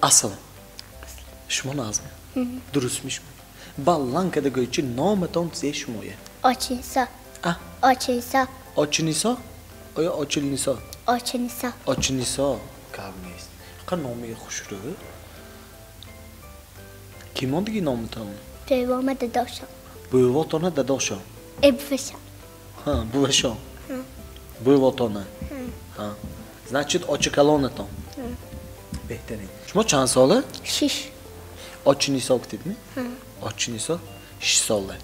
Асл. Шумо назме. Дуруст мешмо. Баланд када гӯй чи номатон зе шумое? Очинисо. А? Очинисо. Очинисо? Оё Очилнисо? Очинисо. Очинисо. Гап нест. Қа номи хушрӯ? Ки мондиги номатон? Бувома дадошам. Бувотона дадошам? Э, бувашам. Ҳа, бувашам. Бувотона. Ҳа. Значит, очи калонатон. Беҳтарин. Шумо чанд сола? 6. Очинисо гуфтедми? Очинисо 6 сола.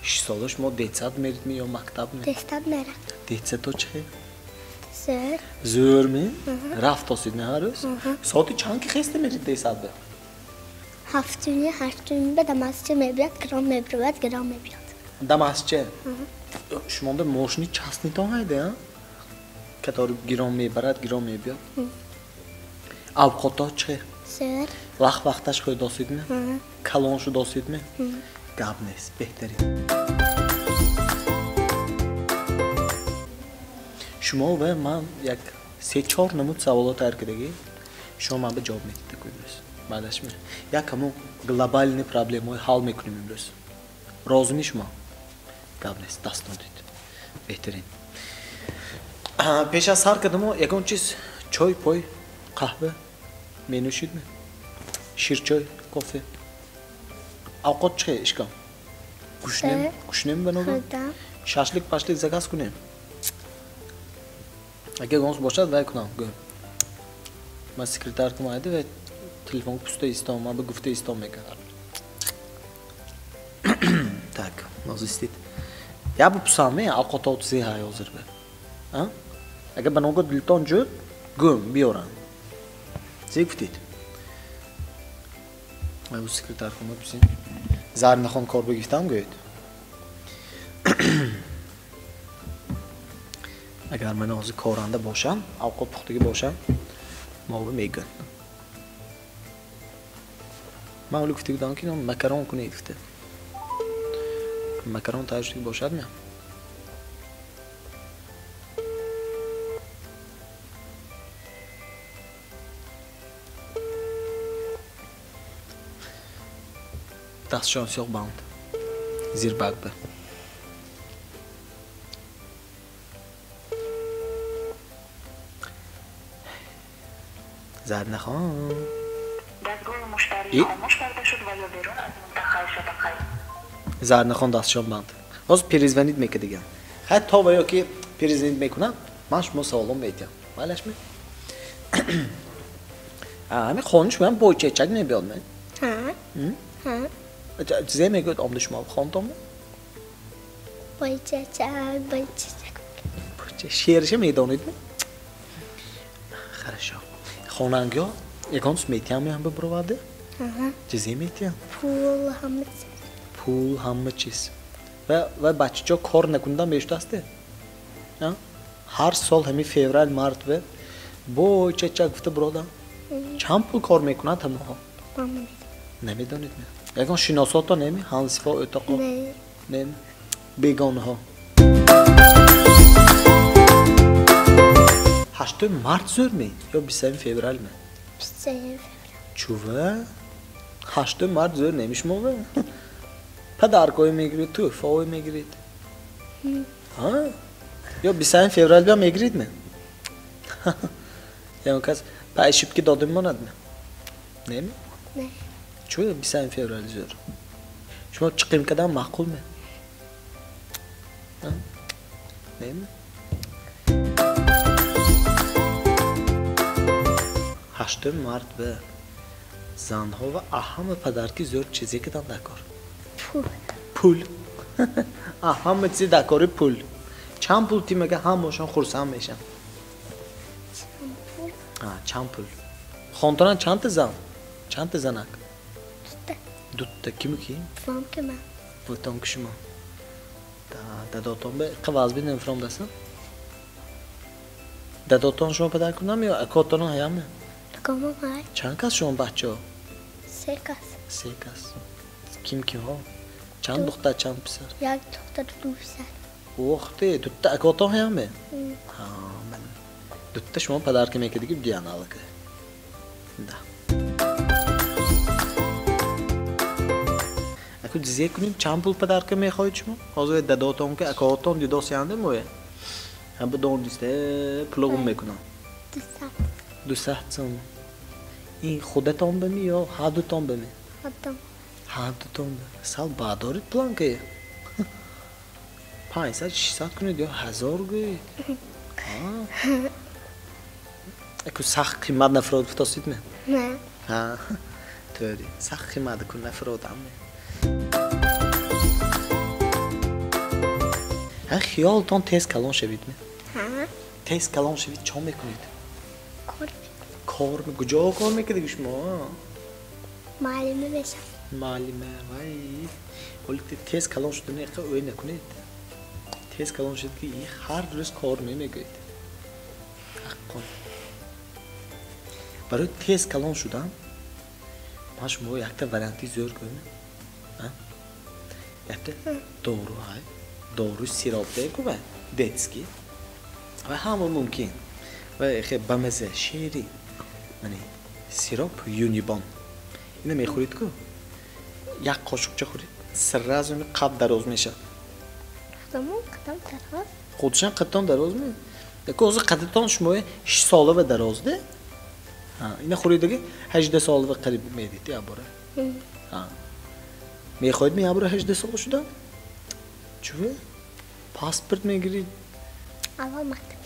6 сола шумо детсад меридми ё мактаб ме? Детсад мерам. Детсадо чӣ хел? Зӯр. Зӯрми? Рафт осидми ҳар рӯз? Соати чанд ки хеста мерид детсад бе? 7:30, 8:30 ба дамасча мебиёд, гирон мебировад, гирон мебиёд. Дамасча? Шумо бе мошини частнитон ҳайде, а? Который гирон мебарад, гирон мебиёд. Авқото чӣ? Зӯр. Вақт вақташ хӯрдосидми? Калон шудосидми? Гап нест, беҳтарин. Шумо ва ман як 3-4 намуд саволот тайёр кардагӣ, шумо ман ба ҷавоб медиҳед имрӯз. Баъдаш ми як ҳамун глобальный проблемаҳои ҳал мекунем имрӯз. Розими шумо? Гап нест, дастон дид. Беҳтарин. Пеш аз сар кардамо ягон чиз чой, пой, қаҳва менӯшидми? Ширчой, кофе? Авқот чӣ ишкам? Гӯшнем, гӯшнем ба ногоҳ? Шашлик пашлик заказ кунем? Агар гонс бошад вай кунам, гӯем. Ман секретаркам айда вай телефон пуста истом, ман ба гуфта истом мекунам. Так, ноз истид. Я бу пусам ме, авқотот зе ҳай ҳозир бе. А? Агар ба ногоҳ дилтон ҷуд, гӯм, биёрам. Зе гуфтид? Ман бу секретаркам пусим. Зарнахон кор бигифтам гӯед. Агар ман ҳозир коранда бошам, авқот пухтагӣ бошам, мо мегӯн. Ман оли гуфта будам ки макарон кунед гуфта. Макарон тайёр шудагӣ бошад ме? Дастшон сиёҳ банд. Зирбак ба. Зарнахон. Зарнахон дастшон банд. Ҳозир перезвонид мекунад диган. Хай то ва ё ки перезвонид мекунам, ман шумо саволом метиҳам. Майлашми? Ҳамин хониш ман бойчачак мебиёд ме? Ҳа. Ҳа. Чизе мегӯяд омда шумо хонтонмо? Бойчачак, бойчачак. Шеъриша медонед ме? Хорошо. Хонангиҳо ягон чиз метиҳам меҳам бибуроварде? Чизе метиҳам? Пул, ҳама чиз. Пул, ҳама чиз. Ва бачаҷо кор накундан мешудасте? Ҳар сол ҳамин феврал, март ва бойчачак гуфта буродам. Чанд пул кор мекунад ҳамаҳо? Намедонед ме? Ягон шиносото неми? Ҳансифо, ӯтоқо? Не. Бегонаҳо. 8 март зӯр ме ё 27 феврал ме? 27 феврал. Чува? 8 март зӯр неми шумо ва? Падаркое мегиред, тӯҳфаое мегиред. Ҳа? Ё 27 феврал биям мегиред ме? Ягон кас па ошибки дода мемонад ме? Не ме? Не. Чува 27 феврал зӯр? Шумо чиқим кадан маъқул ме? Не ме? 8 март ба занҳо ва ҳама падарки зӯр чизе кадан дар кор? Пул. Пул. Ҳама чизе дар кори пул. Чанд пул ти мега ҳамашон хурсанд мешаванд? Чанд пул? Чанд пул. Хонтонан чандта зан? Чандта занак? Дута. Дута. Киму ки? Бувам ки ман. Буватон ки шумо. Дадотон бе қаваз би намефуром дастам? Дадотон шумо падар кунам ё акотонон ҳаям? Акомон ҳай. Чанд кас шумо бачаҳо? 3 кас. 3 кас. Ким кимҳо? Чанд духтар, чанд писар? Як духтар, 2 писар. Ох те, дута акотон ҳаям? Ҳа, ман. Дута шумо падар ки мекардиги диан алака. Да. Аку зе кунем чанд пул подарка мехоҳед шумо? Ҳозир дадотон ки акаотон дидосиянде моя. Ҳам бидониста пула гум мекунам. 200. 200 сом. Ин худатон бами ё ҳардутон бами? Худам. Ҳардутон ба. Сал баъдорид планкае. 500, 600 кунед ё 1000 гӯед. Аку сахт қимат нафрод гуфтосид ме? Не. Ҳа. Тӯри. Сахт қимат кун нафродам ме. Ҳа, хиёлтон тез калон шавид ме? Ҳа. Тез калон шавид чо мекунед? Кор. Кор куҷо кор мекардед шумо? Муаллима мешам. Муаллима, вай. Ҳоли тез калон шудан иқа ӯй накунед. Тез калон шуд ки ҳар рӯз кор мемегӯед. Ҳаққон. Барои тез калон шудан ман шумо якта варианти зӯр гӯям. Якта дору ҳай, доруи сироп декува, детский. Ва ҳама мумкин. Ва хе бамаза шери. Мани сироп Юнибон. Ина мехӯред ку? Як қошуқча хӯред, сразу қаб дароз мешавад. Худамон қадам дароз. Худшан қадтон дароз ме? Яку ҳозир қадатон шумо 6 сола ва дароз де? Ина хӯридагӣ 18 сола ва қариб медид як бора. Мехоҳед ми як бора 18 сола шудан? Чӯ? Паспорт мегирид? Аввал мактаб.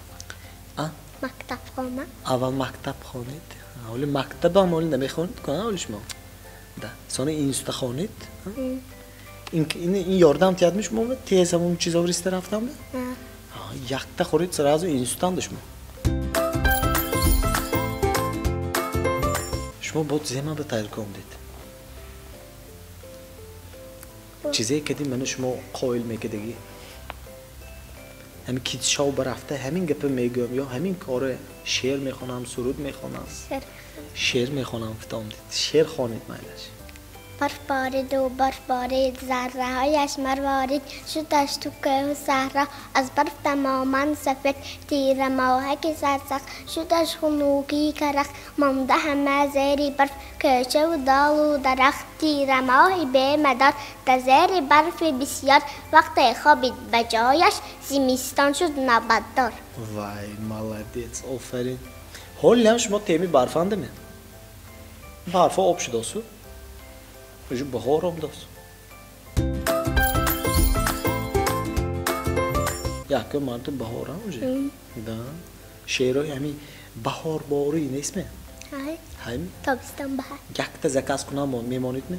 А? Мактаб хонам. Аввал мактаб хонед. Ҳоли мактабам ҳоли намехонед ку, ҳоли шумо? Да. Сони института хонед? Ин ёрдам тиядми шумо? Тез ҳамон чизо риста рафтам? Якта хӯред сразу институтанда шумо. Шумо бод зема ба тайёр кардед. Чизе кади ману шумо қоил мекардагӣ? Ҳамин китшов барафта ҳамин гапа мегӯям ё ҳамин коре шеър мехонам, суруд мехонам? Шеър мехонам фитом дид. Шеър хонед майлаш. Барф бориду барф борид, зарраҳояш марворид, шудаш ту кӯҳу саҳро, аз барф тамоман сафед, тирамоҳаки сарсахт, шудаш хунукии карах, монда ҳама зери барф, кӯчаву долу дарахт, тирамоҳи бемадор, дар зери барфи бисёр, вақте хобид ба ҷояш, зимистон шуд навбатдор. Вай, молодец, офарин. Ҳолиам шумо теми барфандаме? Барфо об шудосу? Уже баҳор омадааст. Якум марта баҳорам уже. Да. Шеърҳои ҳамин баҳорборӣ нестме? Ҳай. Ҳай? Тобистон баҳор. Якта заказ кунам мемонед ме?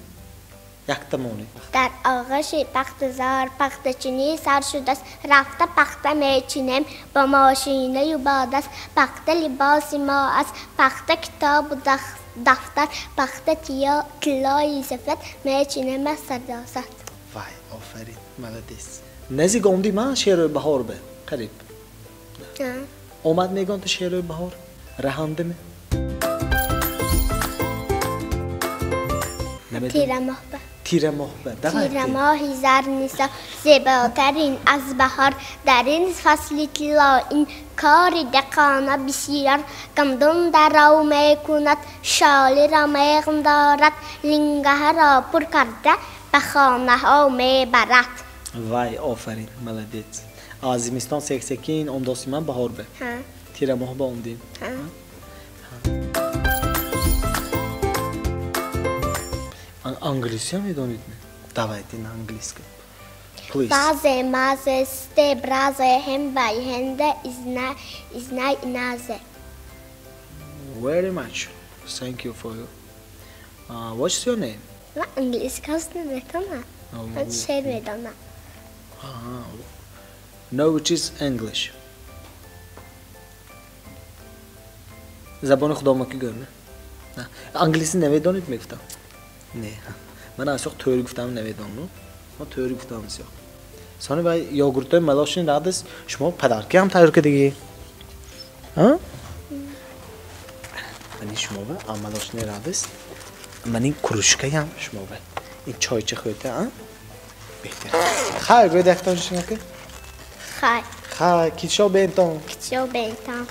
Якта монед. Дар оғӯши пахтазор пахтачинӣ сар шудааст, рафта пахта мечинем бо мошинаю бо даст, пахта либоси мо аст, пахта китобу дафтар, пахта тиллои сафед мечинем аз сардосат. Вай, офарин, молодец. Наздик омдӣ ман шеърҳои баҳор бе, қариб. Омад мегӯям ту шеърҳои баҳор? Раҳандаме? Тирамоҳ ба. Тирамоҳ ба. Тирамоҳи зарнисо зеботарин аз баҳор, дар ин фасли тиллоин кори деҳқона бисёр, гандум дарав мекунад, шолиро меғундорад, лингаҳаро пур карда ба хонаҳо мебарад. Вай, офарин, молодец. Аз зимистон сек-секин омдоси ман баҳор бе. Тирамоҳ ба омдем. Англисия медонед? Давайте на английском. Please. Базе, мазе, сте, бразе, хембай, хенде, изнай, иназе. Very much. Thank you for you. What's your name? Ман английском наметонам. Ман шеър медонам. No, which is English. Забони худома ки гӯям? Англиси намедонед мегуфтам. Не. Ман асоқ тӯри гуфтам намедонам. Ман тӯри гуфтам бисёр. Сони вай йогуртои малошин радис шумо падарки ҳам тайёр кардагӣ. Ҳа? Мани шумо ва малошини радис. Мани кружкаям шумо ва. Ин чойча хӯрда, а? Беҳтар. Хайр, гӯед яктон шумо ки? Хайр. Хайр, китшо бентон. Китшо бентон.